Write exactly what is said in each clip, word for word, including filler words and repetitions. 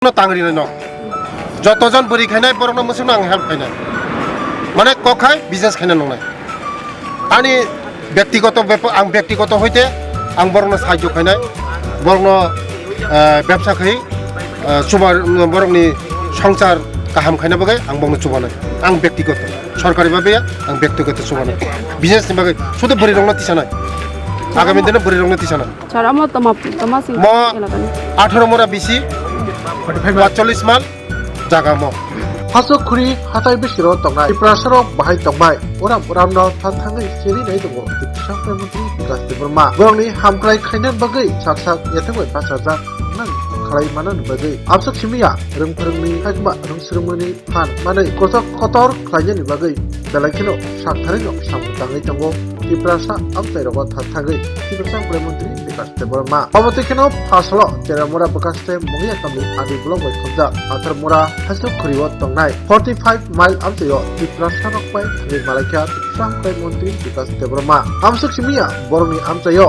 no tangri no. Joto jon bwrwi khainai borok no mwswk no ang help khainai. Mane kok khai business khaina nongnai. Ani byaktigoto bepa-, ang byaktigoto hoite ang borok no sahajyo khainai. Borok no, eh, bebsa khai, eh, chuba, borok ni songsar kaham khaina bagwi ang borok no chubanai. Ang byaktigoto, sorkari babe ya, ang byaktigoto chubanai. Business ni bagwi sudu bwrwi rok no tisanai. Agami dino bwrwi rok no tisanai. Sir, amo toma, toma sing Mo elakani. Atharo mora bisi, forty-five mal. Patchollis mal jaga mo. Hasuk khuri hatai bisiro tongnai Tiprasarok bahai tongbai. Uram uramno than thangwi cheri nai tongo Tiprasa Mantri Bikas Debbarma. Borokni hamkrai khaina bagwi sak sak yathangbai bachajak nang khlai manani bagwi. Absuk simiya rwng phwrwngni hakma rwng swrwngmani phan manwi kochok kotor khlainani bagwi belai kheno sak tharino samung tangwi tongo Tiprasa amchairogo than thangwi Tiprasa Mantri Bikas Debbarma. Obo twi kheno phasalo Teramura bwkhaste Mungya kami adi block bai khobjak Atharmura hasuk khuriwo tongnai forty-five mile amchaio Tiprasa rok bai thangwi malaikha Tiprasa Mantri Bikas Debbarma. Amsuk simiya borokni amchaio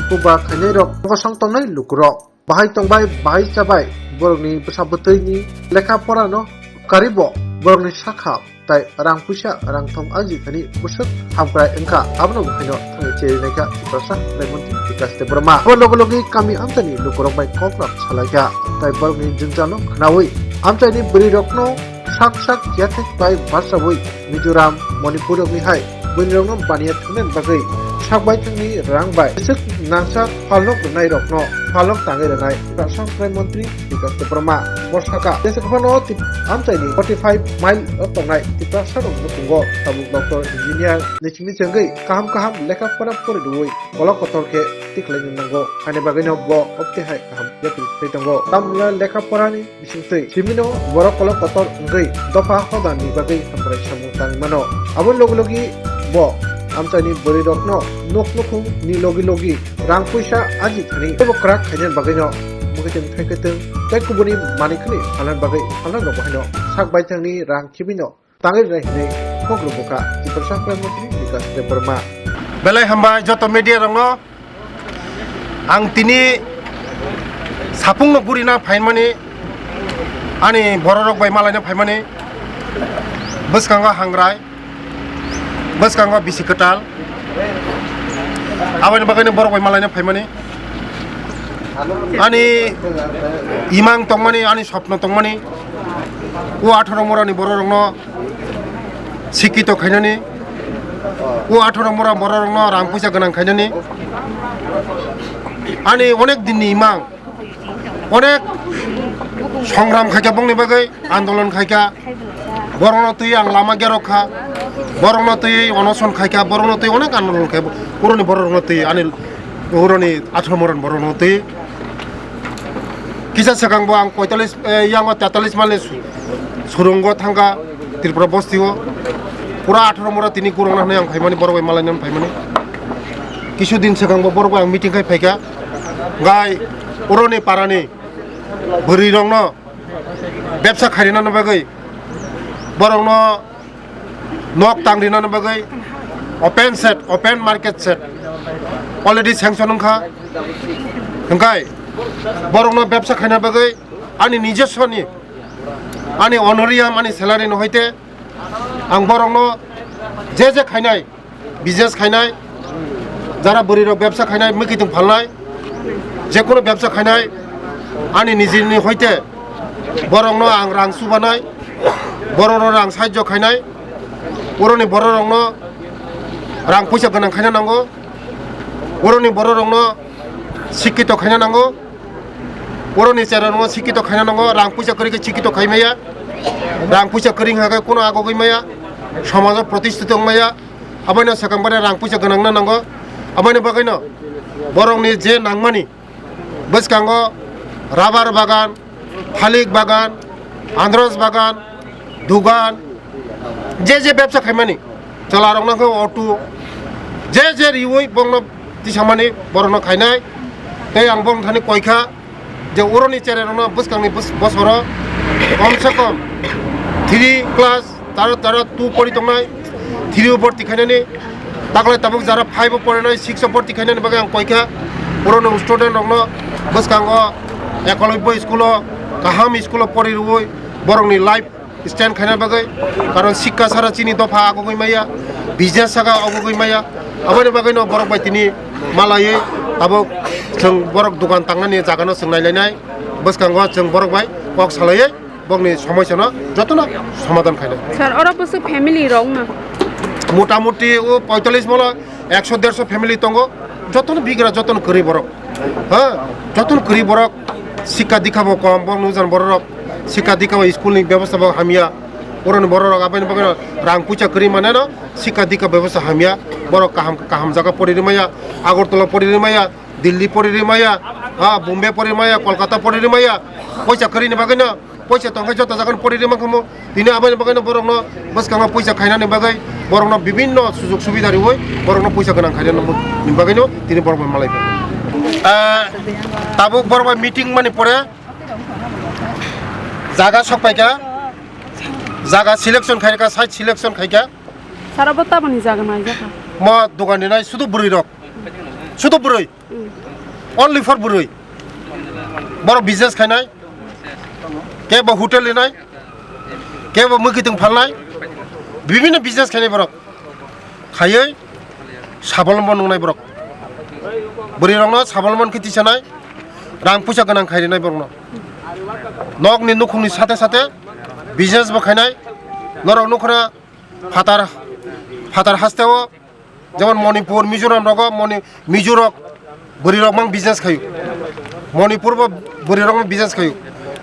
buba khainai rok kosong tongnai lukurok. Bahai tongbai, bahai chabai, borokni bwsa bwtwini lekha porano karibo borokni sakha tai rang puisa rang thong aji thani bwswk hamkrai wngkha, abono bo haino thangwi cheri naikha Tiprasa Mantri Bikas Debbarma. Abo logi logi kami amchani lukurok bai kok rok salaikha tai borokni jwngjalo khnaui amchaini bwrwi rokno sak sak yathek bai barsaui Mizoram, Manipur rokni hai buini rokno baniya thangna bagwi sak bai thangni rang bai bwswk nangsa phalnok rwnai rokno phalnok tangwi rwnai Tiprasa Mantri Bikas Debbarma. Bo saka, jesa phano tip-, amchaini forty-five mile o tongnai Tiprasa rok nukhungo tabuk doctor, engineer ni simi chengwi kaham kaham lekha pora pori rwui kolok kotor khe tikhlai nango. Ani bagwino bo obte hai kaham yapri sai tongo. Tamni lekha porani bisingtwi simino borok kolok kotor wngwi dopha hoda ni bagwi hamkrai samung tangwi mano. Abo logi logi bo amchaini bwrwi rokno nok nukhung ni logi logi rang puisa aji thani teibo kwrak khaina bagwino mwkhwtwng thaikwtwng tei kubuni manwi khwlwi phalna bagwi phalna rok bo haino sak baithangni rang khibino tangwi rwnai hinwi kok rwbukha Tiprasa Mantri Bikas Debbarma. Belai hambai joto media rokno. Ang tini sapungno gurina phaimani, ani bororok bai malaina phaimani, bwskango hangrai, bwskango bisi kwtal, aboni bagwino borok bai malaina phaimani. Ani imang tongmani, ani sopno tongmani, o atharo morani bororokno sikito khainani, o atharo mora bororokno rang puisa gwnang khainani. Ani onek dinni imang, onek songram khaikha bongni bagwi, andolon khaikha, borokno twi ang lama gerok kha, borokno twi onoson khaikha, borokno twi onek andolon khai, puroni bororokno twi ani uroni atharo moron borokno twi. Kisa swkang bo ang poitalis, eh, yango tetalis malni su-, surungo thangkha Tripura bostio. Pura atharo mora tini kurungna hwnwi ang phaimani, borok bai malaina phaimani. Kisu din swkang bo borok bai ang meeting khai phaikha. Gai uroni parani bwrwi rokno bebsa khairina bagwi borokno nok tang rinani bagwi open shed, open market shed already sanction wngkha. Hwnkhe borokno bebsa khaina bagwi ani nijoswoni, ani honorarium, ani salary no hoite ang borokno je je khainai, business khainai, jara bwrwi rok bebsa khainai, mwkhwtwng phalnai, je kono bebsa khainai, ani nijini hoite borokno ang rang chubanai, borokno rang sahajyo khainai, boroni bororokno rang puisa gwnang khaina nango, boroni bororokno sikito khaina nango, boroni cherarokno sikito khaina nango, rang puisa kwrwi khe sikito khai maya, rang puisa kwrwi wngkha khe kono agogwi maya, somajo protistito wng maya. Aboino swkang bade rang puisa gwnangna nango. Aboini bagwino borokni je nangmani bwskango rubber bagan, thalik bagan, andros bagan, dugan, je je bebsa khaimani, chwlarokno khe auto, je je riui bongno tisamani borokno khainai. Tei ang bongthani koikha, je uroni chererokno bwskangni bwsbosoro komse kom three class, taro taro two pori tongnai, three o borti khainani, taklai tabuk jara five o porinai, six o borti khainani bagwi ang koikha. Uroni student rokno bwskango ekolobyo school o kaham school o pori rwui borokni life stand khaina bagwi, karon sikka sara chini dopha agugwi maya, business saka agugwi maya, aboni bagwino borok bai tini malaiwi tabuk chwng borok dukan tangnani jagano chwng nailainai, bwskango chwng borok bai kok salaiwi bokni somosyano jotono somadhan khainai. Sir, oro bwswk family rok no? Motamuti o poitallis molo ekso derso family tongo, jotono bigra, jotono kwrwi borok. Ha, jotono kwrwi borok, sikka dikha bo kom, bok nukjan borok rok, sikka dikha bo school ni bebosta bo hamya, oroni borok rok aboni bagwi rang puisa kwrwi mane no, sikka dikha bebosta hamya, borok kaham, kaham jaga pori rwmaya, Agartala pori rwmaya, Delhi pori rwmaya, ha, Bombay pori rwmaya, Kolkata pori rwmaya, puisa kwrwi ni bagwi no, puisa tongkhe joto jaga no pori rwma khamu, tini aboni bagwi no borok no bwskango puisa khainani bagwi, borok no bibinno sujog subida riwi, borok no puisa gwnang khainani bagwi no tini borok bai malai. Ah, tabuk borok bai meeting mani pore jaga sok paikha, jaga selection khaikha, site selection khaikha. Sara bo taboni jaga nai jakha. Mo dogan ni nai sudu bwrwi rok, sudu bwrwi. Only for bwrwi. Borok business khainai, kebo hotel rinai, kebo mwkhitwng phalnai, bibinno business khainai borok. Khaiwi sabolombo nungnai borok. Bwrwi rokno sabolombo khe tisanai, rang puisa gwnang khai rinai borokno. Nokni nukhungni sate sate business bo khainai. Norok nukhuna phatar, phatar hasteo Jemon Manipur, Mizoram rogo Moni-, Mizo rok bwrwi rok mang business khayu. Manipur bo bwrwi rok mang business khayu.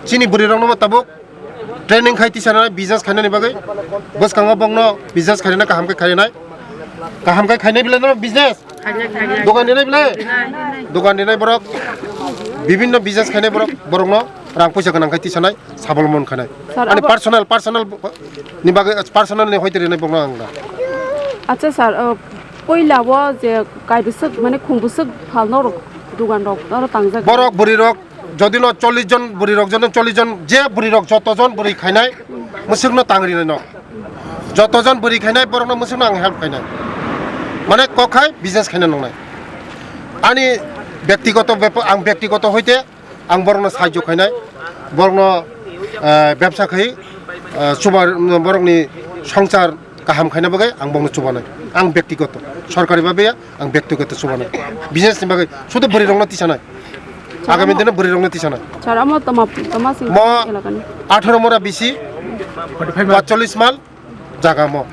Chini bwrwi rok no tabuk training khai tisa nai business khainani bagwi. Bwskango bongno business khainani kaham khe khainai. Kaham khe khainai bile no business. Dogan dinai bile. Dogan dinai borok. Bibinno business khainai borok, borok no rang puisa gwnang khai tisa nai. Sabolomon khanai. Sir, ani abo personal, personal ni bagwi, personal ni hoite rinai bokno ang da. Acha sir, uh, poila o je kaibwswk mane khungbwswk phalno rok dugan rok aro tangjak. Borok bwrwi rok jodi no chollish jon bwrwi rok, jodi no chollish jon je bwrwi rok joto jon bwrwi khainai mwswk no tang rinai no. Joto jon bwrwi khainai borok no mwswk no ang help khainai. Mane kok khai business khainai nongnai. Ani byaktigoto bepa-, ang byaktigoto hoite Ang borokno sahajyo khainai, borokno, eh, bebsa khai, eh, chuba, borokni songsar kaham khaina bagwi ang borokno chubanai. Ang byaktigoto, sorkari babe ya, ang byaktigoto chubanai. Business ni bagwi sudu bwrwi rokno tisanai. Agami dino bwrwi rokno tisanai. Sir, amo toma, toma sing Mo elakani. Atharo mora bisi, patchollis mal, jaga mo.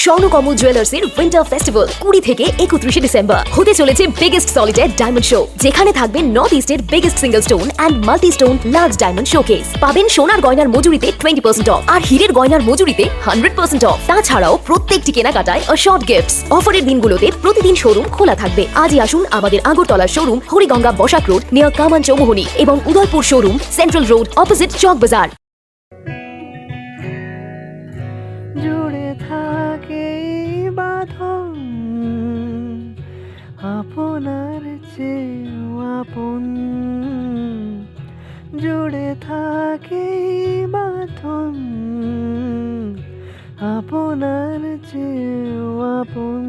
স্বর্ণ কমল জুয়েলার্সের winter festival কুড়ি থেকে একত্রিশে ডিসেম্বর। হতে চলেছে biggest solitaire diamond show, যেখানে থাকবে নর্থ ইস্টের biggest single stone and multi stone large diamond showcase. পাবেন সোনার গয়নার মজুরিতে টোয়েন্টি পার্সেন্ট অফ আর হীরের গয়নার মজুরিতে হান্ড্রেড পার্সেন্ট অফ। তাছাড়াও প্রত্যেক ঠিকানা কাটায় অ্যাসর্ট গিফটস। অফারের দিনগুলোতে প্রতিদিন শোরুম খোলা থাকবে। আজই আসুন আমাদের আগরতলার showroom Hariganga Basak road near Kaman Chowmuhani এবং Udaipur showroom central road opposite Chowk Bazar. জুড়ে থাকে এই বাঁধন, আপনার চেয়েও আপন। জুড়ে থাকে এই বাঁধন, আপনার চেয়েও আপন।